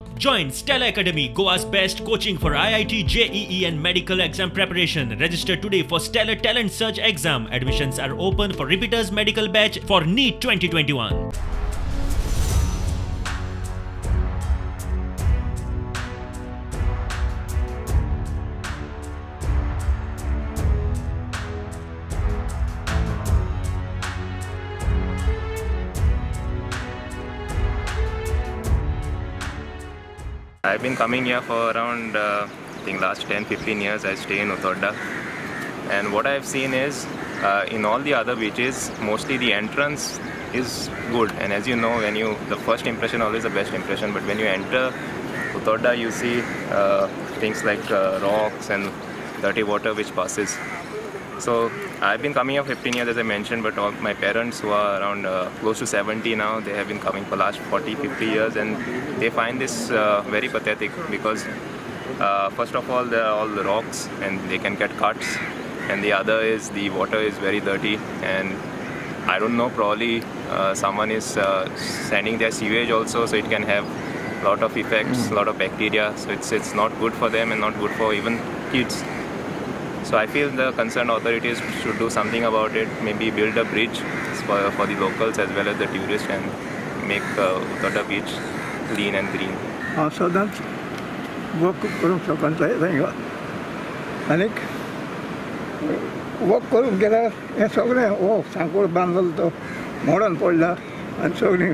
Join Stella Academy, Goa's best coaching for IIT, JEE and medical exam preparation. Register today for Stellar Talent Search exam. Admissions are open for repeaters medical batch for NEET 2021. I've been coming here for around, I think last 10-15 years I stay in Utorda, and what I've seen is in all the other beaches mostly the entrance is good, and as you know, when you, the first impression always the best impression, but when you enter Utorda you see things like rocks and dirty water which passes. So I've been coming here 15 years as I mentioned, but all my parents who are around close to 70 now, they have been coming for last 40-50 years, and they find this very pathetic because first of all there are all the rocks and they can get cuts, and the other is the water is very dirty, and I don't know, probably someone is sending their sewage also, so it can have a lot of effects, a lot of bacteria, so it's not good for them and not good for even kids. So I feel the concerned authorities should do something about it, maybe build a bridge for the locals as well as the tourists and make Utorda beach clean and green. हांव सदांच walk करूंक शकना थंय, आनीक walk करूंक गेल्यार हें सगळें हो सांकोळ बांदलो तो मोडून पडला आनी सगळीं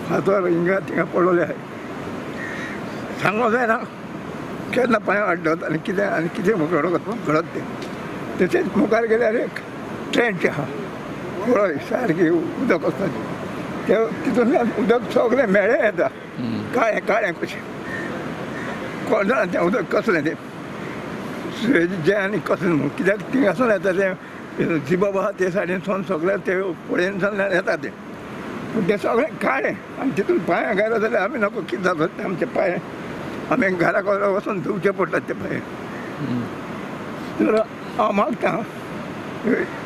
फातर हिंगा थिंगा पडलेले आहाय. सांगूंक जायना केन्ना पांय हाडटात आनी कितें आनी कितें घडत तें. तशेंच मुखार गेल्यार एक ट्रेंच आहा, पळय सारकी उदक आसता तें, तितूंतल्यान उदक सगळें म्हेळें येता, काळें काळें कशें, कोण जाणा तें उदक कसलें तें, जें आनी कसलें म्हणून, कित्याक थिंगासून येता तें जिबाब आहा ते सायडीनसून सगळें ते फुडेंसून येता तें, पूण तें सगळें काळें आनी तितून पांय घायलो जाल्यार आमी नको कितें जाता तें, आमचे पांय आमी घरा कडेन वचून धुवचे पडटात ते पांय. तर हांव मागता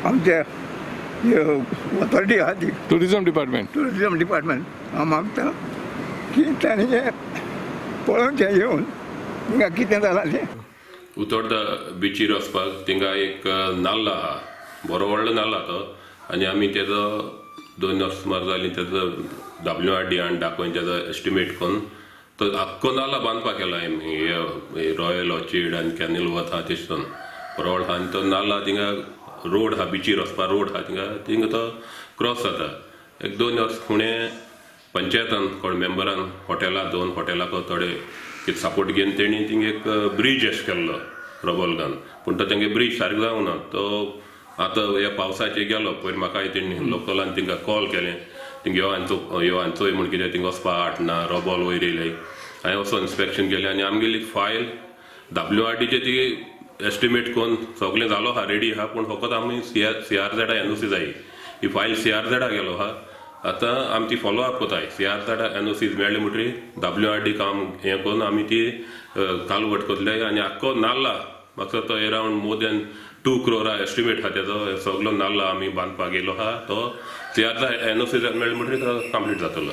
आमचे ऑथॉरिटी आहा ती टुरिजम डिपार्टमेंट, टुरिजम डिपार्टमेंट, हांव मागता की तांणी हें पळोवचें येवन थिंगा कितें जालां तें. उतोर्डा बिचीर वचपाक थिंगा एक नाल्ल आहा, बरो व्हडलो नाल्ल आहा तो, आनी आमी तेजो 2 वर्स सुमार जालीं तेजो WRD आनी दाखोवन तेजो एस्टिमेट करून तो आख्खो नाल्ला बांदपाक केला आमी, रॉयल ऑर्चिड आनी कॅनल वता तेश करून बरो व्हडलो आहा. आनी तो नाल्ला थिंगा रोड आहा, बिचीर वचपाक रोड आहा, थिंगा थिंगा तो क्रॉस जाता. एक 2 वर्स फुडें पंचायतान कोण मेंबरान हॉटेला 2 हॉटेलाक थोडे कितें सपोर्ट घेवन तेणी थिंगा एक ब्रीज अशें केल्लो रबल घालून, पूण तो तेंगे ब्रीज सारको जावना, तो आतां ह्या पावसाचेर गेलो. पयर म्हाका तेणी लोकलान थिंगा कॉल केलें, थिंगा यो आनी यो आनी चोय म्हूण, कितें थिंगा वचपाक आट ना, रबल वयर येयलें. हांवें वचोन इन्स्पेक्शन केलें आनी आमगेली फायल WRDचे ती एस्टिमेट करून सगळें जालो आहा, रेडी आहा, पूण फकत आमी CRZ NOC जाय, ही फायल CRZ गेलो आहा. आतां आमी ती फॉलो अप कोताय, CRZ NOC मेळ्ळी म्हणटरी WRD काम हें करून आमी ती कालवट करतले. आनी आख्खो नाल्ला म्हाका तो around more than 2 crore estimate आहा तेजो, सगलो नाल्ला आमी बांदपाक गेलो आहा, तो CRZ NOC मेळ्ळी म्हणटरी तो कंप्लीट जातलो.